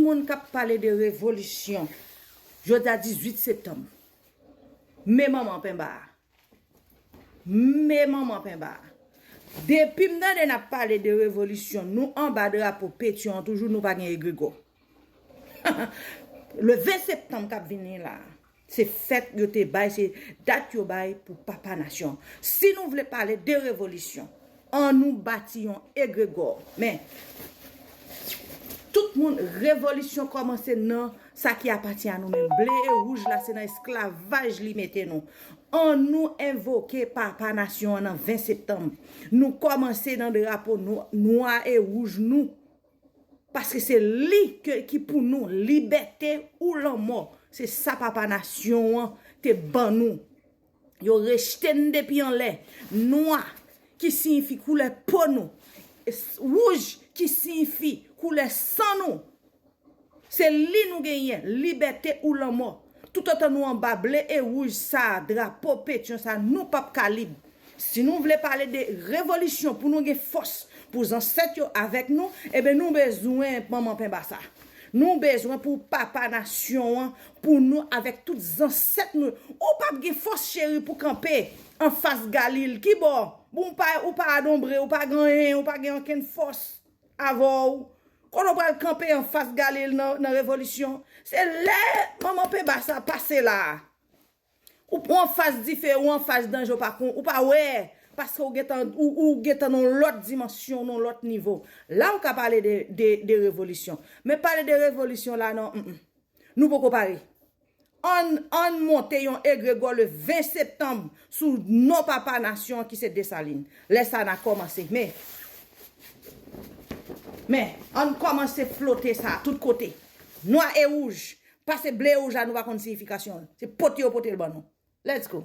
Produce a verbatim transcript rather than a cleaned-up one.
Moun k ap pale de revolisyon jodi a dizuit septanm. Men manman penba a. Men manman penba a. Depi m tande n ap pale de revolisyon, nou anba drapo Petyon an toujou, nou pa gen egregò. Le ven septanm k ap vini la, se fèt yo te bay, se dat yo bay pou papa nasyon. Si nou vle pale de revolisyon, an nou bati yon egregò. Men, tout moun, revolisyon kòmanse nan sa ki apatyen a nou menm. Ble e wouj la, se nan esklavaj li mete nou. An nou envoke papa nasyon an nan ven septanm. Nou kòmanse nan drapo nwa e wouj nou. Paske se li ke, ki pou nou, libète ou lanmò. Se sa papa nasyon an te ban nou. Yo rejte n depi anlè. Nwa, ki siyifi koulè po nou. Wouj, ki siyifi koulè san nou. Se li nou genyen, libète ou lanmò. Toutotan nou anba ble e wouj sa, drapo Petyon sa, nou p ap ka lib. Si nou vle pale de revolisyon pou nou gen fòs, pou zansèt yo avèk nou, ebyen nou bezwen manman penba sa. Nou bezwen pou papa nasyon an, pou nou avèk tout zansèt nou. Ou p ap gen fòs cheri pou kanpe anfas Galil. Ki bò? Bon, ou pa, ou pa adanbre, ou pa gen anyen, ou pa gen okenn fòs avè w. Kote w pral kanpe anfas Galil nan, nan revolisyon? Se lè manman penba sa pase la. Ou, ou anfas dife, ou anfas danje, ou pa kon, ou pa wè. Paske ou gentan, ou, ou gentan nan lòt dimansyon, nan lòt nivo. La ou ka pale de, de, de revolisyon. Men pale de revolisyon la, non, mm, mm. Nou poko pare. Ann, ann monte yon egregò le ven septanm sou non papa nasyon an ki se Desalin. Lè sa n a kòmanse. Men, men, ann kòmanse flote sa tout kote. Nwa e wouj. Pase ble e wouj la, nou pa konn siyifikasyon l. Se pote yo pote l ban nou. Let's go.